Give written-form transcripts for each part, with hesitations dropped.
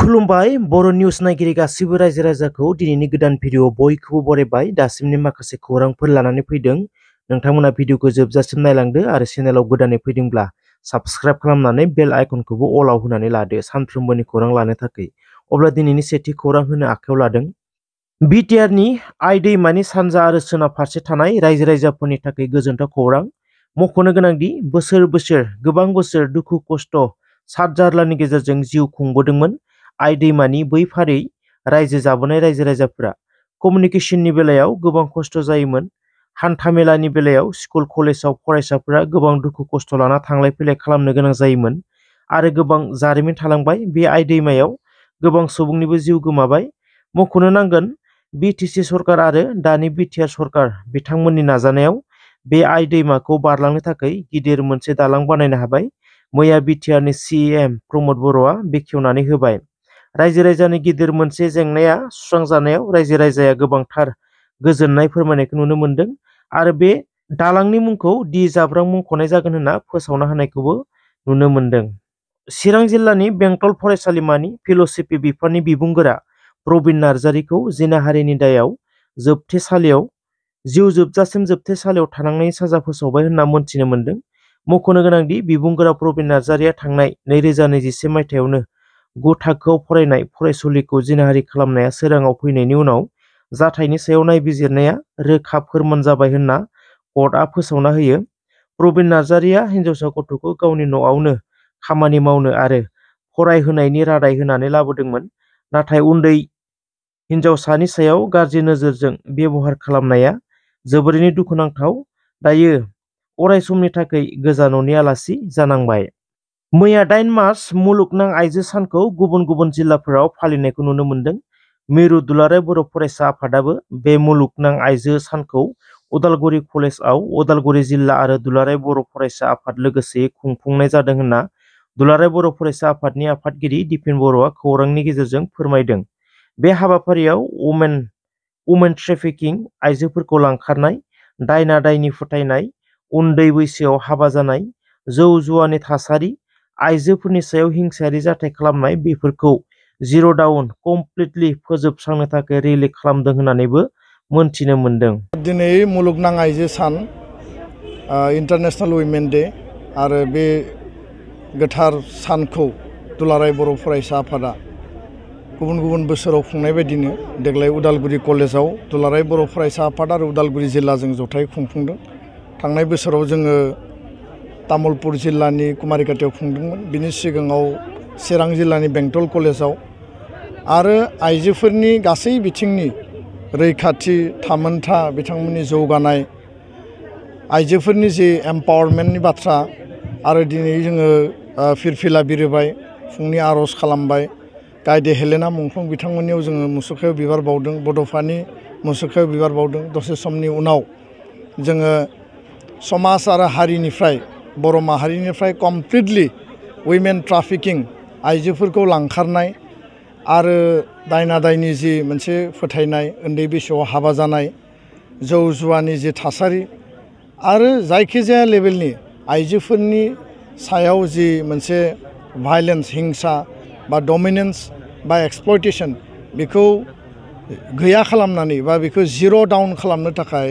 खुलुमबाय बर' निउस नायगिरि गासिबो रायजो राजाखौ दिनैनि गोदान भिडिअ बयखौबो बरायबाय। दासिमनि माखासे खौरांफोर लानानै फैदों। नोंथांमोना भिडिअखौ जोबजासिम नायलांदो आरो चेनेलाव गोदानै फैदोंब्ला साबस्क्राइब खालामनानै बेल आइकनखौबो अलाव होनानै लादो सानफ्रोमबोनि खौरां लानो थाखाय। अब्ला दिनैनि सेथि खौरां होनो आखायाव लादों। बिटिआरनि आइ दैमानि सानजा आरो सोनाब फारसे थानाय रायजो राजाफोरनि थाखाय गोजोनथाव खौरां। मख'नो गोनांदि बोसोर गोबां बोसोर दुखु खस्थ' साद जारलानि गेजेरजों जिउ खुंबोदोंमोन आइ दैमानि बै फारि रायजो जाबोनाय रायजो राजाफोरा। कमिउनिकेसननि बेलायाव गोबां खस्थ' जायोमोन। हान्था मेलानि बेलायाव स्कुल कलेजाव फरायसाफोरा गोबां दुखु खस्थ' लाना थांलाय फैलाय खालामनो गोनां जायोमोन आरो गोबां जारिमिन थालांबाय। बे आइ दैमायाव गोबां सुबुंनिबो जिउ गोमाबाय। मख'नो नांगोन बिटिसि सरकार आरो दानि बिटिआर सरकार बिथांमोननि नाजानायाव बे आइ दैमाखौ बारलांनो थाखाय गिदिर मोनसे दालां बानायनो हाबाय। मैया बिटिआरनि सिएम प्रमद बर'आ बेखेवनानै होबाय। रायजो राजानि गिदिर मोनसे जेंनाया सुस्रांजानायाव रायजो राजाया गोबांथार गोजोननाय फोरमायनायखौ नुनो मोन्दों आरो बे दालांनि मुंखौ डि जाब्रां मुंख'नाय जागोन होनना फोसावना होनायखौबो नुनो मोन्दों। चिरां जिल्लानि बेंटल फरायसालिमानि फिल'सफि बिफाननि बिबुंगोरा प्रबिन नार्जारिखौ जिनाहारिनि दायाव जिउ जोबजासिम जोबथेसालियाव थानांनायनि साजा फोसावबाय होनना मोनथिनो मोन्दों। मख'नो गोनांदि बिबुंगोरा प्रबिन नार्जारिया थांनाय 2021 मायथाइयावनो 9 थाखोआव फरायनाय फरायसुलिखौ जिनाहारि खालामनाया सोराङाव फैनायनि उनाव जाथायनि सायाव नायबिजिरनाया रोखा फोरमान जाबाय होनना कर्टआ फोसावना होयो। प्रबिन नार्जारिया हिन्जावसा गथ'खौ गावनि न'आवनो खामानि मावनो आरो फरायहोनायनि रादाय होनानै लाबोदोंमोन, नाथाय उन्दै हिन्जावसानि सायाव गाज्रि नोजोरजों बेबहार खालामनाया जोबोरैनो दुखुनांथाव। दायो अराय समनि थाखाय गोजाननि आलासि जानांबाय। मैया 8 मार्च मुलुगनां आइजो सानखौ गुबुन गुबुन जिल्लाफोराव फालिनायखौ नुनो मोन्दों। मिरु दुलाराय बर' फरायसा आफादाबो बे मुलुगनां आइजो सानखौ उदालगुरि कलेजआव उदालगुरि जिल्ला आरो दुलाराय बर' फरायसा आफाद लोगोसे खुंफुंनाय जादों होनना दुलाराय बर' फरायसा आफादनि आफादगिरि दिपेन बर'आ खौरांनि गेजेरजों फोरमायदों। बे हाबाफारियाव वुमेन ट्रेफिकिं, आइजोफोरखौ लांखारनाय, दायना दायनि फोथायनाय, उन्दै बैसोआव हाबा जानाय, जौ जुवानि थासारि, आइजोफोरनि सायाव हिंसायारि जाथाय खालामनाय बेफोरखौ जिर' डाउन कमप्लिटलि फोजोबस्रांनो थाखाय रेलि खालामदों होननानैबो मोनथिनो मोन्दों। दिनै मुलुगनां आइजो सान, इन्टारनेशनेल उइमेन डे, आरो बे गोथार सानखौ दुलाराय बर' फरायसा आफादा गुबुन गुबुन बोसोराव खुंनाय बायदिनो देग्लाय उदालगुरि कलेजाव दुलाराय बर' फरायसा आफाद आरो उदालगुरि जिल्लाजों जथाय खुंफुंदों। थांनाय बोसोराव जोङो तामुलपुर जिल्लानि कुमारिकाटियाव खुंदोंमोन, बिनि सिगाङाव चिरां जिल्लानि बेंटल कलेजाव। आरो आइजोफोरनि गासै बिथिंनि रैखाथि, थामोनथा, बिथांमोननि जौगानाय, आइजोफोरनि जि एम्पावारमेन्टनि बाथ्रा, आरो दिनै जोङो फिरफिला बिरहोबाय, फुंनि आर'ज खालामबाय, गायदे हेलेना मुंख्लं बिथांमोननियाव जोङो मुसुखायाव बिबार बावदों, बड'फानि मुसुखायाव बिबार बावदों। दसे समनि उनाव जोङो समाज आरो हारिनिफ्राय, बर' माहारिनिफ्राय कमप्लिटलि उइमेन ट्राफिकिं, आइजोफोरखौ लांखारनाय आरो दायना दायनि जि मोनसे फोथायनाय, उन्दै बैसोआव हाबा जानाय, जौ जुवानि जि थासारि, आरो जायखिजाया लेभेलनि आइजोफोरनि सायाव जि मोनसे भायलेन्स, हिंसा बा डमिनेन्स बा एक्सप्लयटेसन, बेखौ गैया खालामनानै बा बेखौ जिर' डाउन खालामनो थाखाय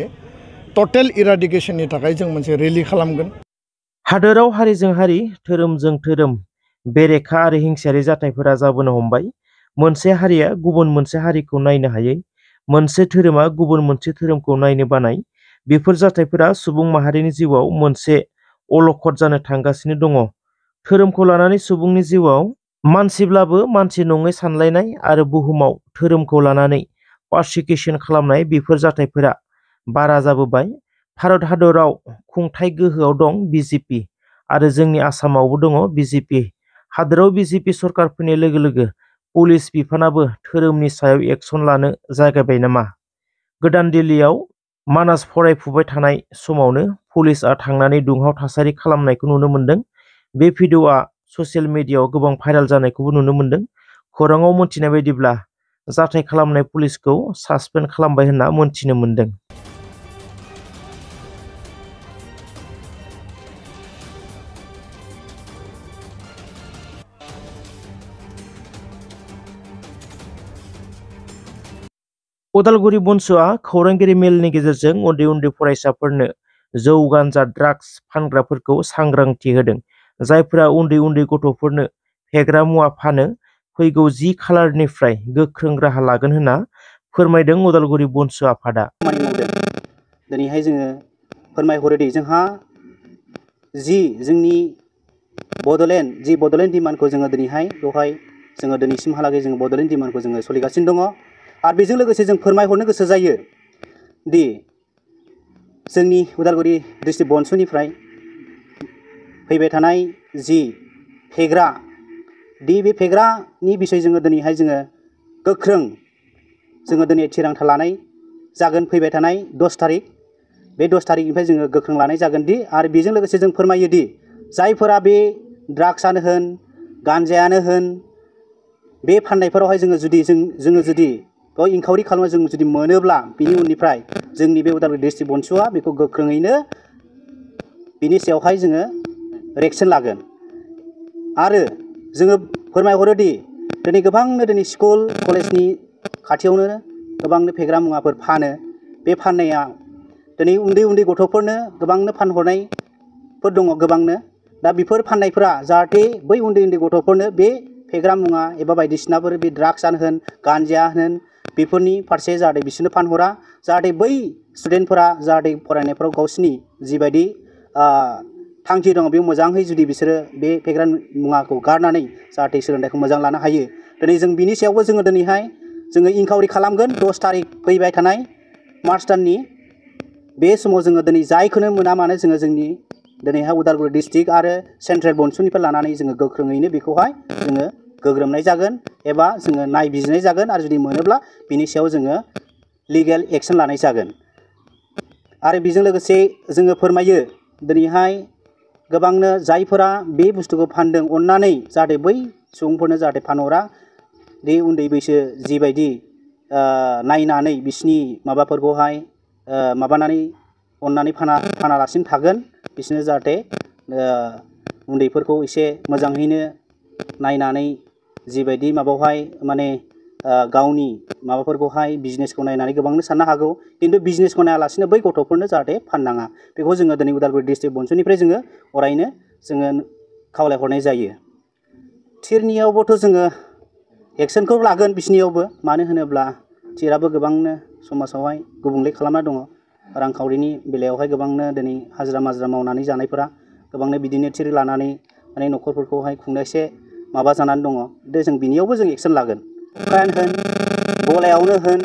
टटेल इराडिकेसननि थाखाय जों मोनसे रेलि खालामगोन। हादोराव हारिजों हारि, धोरोमजों धोरोम बेरेखा आरो हिंसायारि जाथायफोरा जाबोनो हमबाय। मोनसे हारिया गुबुन मोनसे हारिखौ नायनो हायै, मोनसे धोरोमा गुबुन मोनसे धोरोमखौ नायनो बानाय, बेफोर जाथायफोरा सुबुं माहारिनि जिउआव मोनसे अलखद जानो थांगासिनो दङ। धोरोमखौ लानानै सुबुंनि जिउआव मानसिब्लाबो मानसि नङै सानलायनाय आरो बुहुमाव धोरोमखौ लानानै पारसिकिउसन खालामनाय बेफोर जाथायफोरा बारा जाबोबाय। भारत हादराव खुंथाय गोहोआव दं बिजेपि आरो जोंनि आसामावबो दङ बिजेपि। हादोराव बिजेपि सरकार फैनाय लोगो लोगो पुलिस बिफानाबो धोरोमनि सायाव एक्सन लानो जागायबाय नामा? गोदान दिल्लीयाव मानास फरायफुबाय थानाय समावनो पुलिसआ थांनानै दुंहाव थासारि खालामनायखौ नुनो मोन्दों। बे भिडिअ'आ ससियेल मिडियाआव गोबां भाइरेल जानायखौबो नुनो मोन्दों। खौराङाव मोनथिनाय बायदिब्ला जाथाय खालामनाय पुलिसखौ सासपेन्ड खालामबाय होनना मोनथिनो मोन्दों। उदालगुरि बनस'आ खौरांगिरि मेलनि गेजेरजों उन्दै उन्दै फरायसाफोरनो जौ गान्जा ड्राग्स फानग्राफोरखौ सांग्रांथि होदों। जायफोरा उन्दै उन्दै गथ'फोरनो फेग्रा मुवा फानो फैगौ 10 खालारनिफ्राय गोख्रों राहा लागोन होनना फोरमायदों उदालगुरि बनस' आफादा। खामानि मावदों। दिनैहाय जोङो फोरमायहरोदि जोंहा जोंनि बड'लेण्ड डिमान्डखौ जोङो दिनैहाय बेवहाय जोङो दिनैसिमहालागै जोङो बड'लेण्ड डिमान्डखौ जोङो सोलिगासिनो दङ। आरो बेजों लोगोसे जों फोरमायहरनो गोसो जायो दि जोंनि उदालगुरि डिस्ट्रिक्ट बनस'निफ्राय फैबाय थानाय फेग्रा बे फेग्रानि बिसय जोङो दिनैहाय जोङो गोख्रों जोङो दिनै थिरांथा लानाय जागोन। फैबाय थानाय 10 तारिख बे 10 तारिखनिफ्राय जोङो गोख्रों लानाय जागोन दि आरो बेजों लोगोसे जों फोरमायो दि जायफोरा बे ड्राग्सआनो होन गान्जायानो होन बे फाननायफोरावहाय जोङो जुदि बेयाव इनकाउरि खालामनो जों जुदि मोनोब्ला बिनि उननिफ्राय जोंनि बे उदालगुरि डिस्ट्रिक्ट बनस'आ बेखौ गोख्रोङैनो बिनि सायावहाय जोङो एक्सन लागोन। आरो जोङो फोरमायहरोदि दिनै गोबांनो दिनै स्कुल कलेजनि खाथियावनो गोबांनो फेग्रा मुवाफोर फानो। बे फाननाया दिनै उन्दै उन्दै गथ'फोरनो गोबांनो फानहरनायफोर दङ गोबांनो। दा बेफोर फाननायफोरा जाहाथे बै उन्दै उन्दै गथ'फोरनो बे फेग्रा मुवा एबा बायदिसिनाफोर बे ड्राग्सआनो होन गान्जायानो होन बेफोरनि फारसे जाहाथे बिसोरनो फानहरा, जाहाथे बै स्टुडेन्टफोरा जाहाथे फरायनायफोराव गावसिनि जिबायदि थांखि दङ बेयाव मोजाङै जुदि बिसोरो बे फेग्रा मुवाखौ गारनानै जाहाथे सोलोंथाइखौ मोजां लानो हायो। दिनै जों बिनि सायावबो जोङो दिनैहाय जोङो इनकाउरि खालामगोन 10 तारिख फैबाय थानाय मार्च दाननि। बे समाव जोङो दिनै जायखौनो मोना मानो जोङो जोंनि दिनैहाय उदालगुरि डिस्ट्रिक्ट आरो सेन्ट्रेल बनस'निफ्राय लानानै जोङो गोख्रोङैनो बेखौहाय जोङो गोग्रोमनाय जागोन एबा जोङो नायबिजिरनाय जागोन आरो जुदि मोनोब्ला बिनि सायाव जोङो लिगेल एक्सन लानाय जागोन। आरो बेजों लोगोसे जोङो फोरमायो दिनैहाय गोबांनो जायफोरा बे बुस्थुखौ फानदों अननानै जाहाथे बै सुबुंफोरनो जाहाथे फानहरा। बे उन्दै बैसो जिबायदि नायनानै बिसिनि माबाफोरखौहाय माबानानै अननानै फानालासिनो थागोन। बिसोरनो जाहाथे उन्दैफोरखौ एसे मोजाङैनो नायनानै जिबायदि माबायावहाय माने गावनि माबाफोरखौहाय बिजनेसखौ नायनानै गोबांनो साननो हागौ, खिन्थु बिजनेसखौ नायालासिनो बै गथ'फोरनो जाहाथे फाननाङा। बेखौ जोङो दिनै उदालगुरि डिस्ट्रिक्ट बनस'निफ्राय जोङो अरायनो जोङो खावलायहरनाय जायो। थिरनियावबोथ' जोङो एक्सनखौ लागोन बिसिनियावबो, मानो होनोब्ला थिराबो गोबांनो समाजावहाय गुबुंले खालामना दङ। रांखावरिनि बेलायावहाय गोबांनो दिनै हाजिरा माजिरा मावनानै जानायफोरा गोबांनो बिदिनो थिर लानानै माने न'खरफोरखौहाय खुंनो एसे माबा जानानै दङ। जों बिनियावबो जों एक्सन लागोन। फ्रायानो होन गलायावनो होन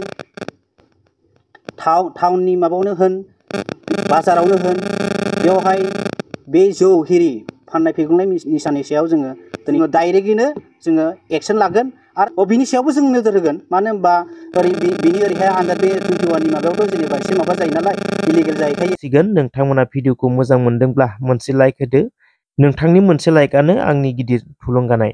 टाउननि माबायावनो होन बाजारावनो होन बेवहाय बे जौ हिरि फाननाय फेग्लुंनाय निसानि सायाव जोङो दिनै डाइरेक्टैनो जोङो एक्सन लागोन। आरो बिनि सायावबो जों नोजोर होगोन, मानो होनबा बिनि ओरैहाय आन्दार बे 21नि माबायावथ' जेनेबा एसे माबा जायो नालाय इलिगेल जाहैखायो। नोंथांमोना भिडिअखौ मोजां मोनदोंब्ला मोनसे लाइक होदो। नोंथांनि मोनसे लाइकआनो आंनि गिदिर थुलुंगानाय।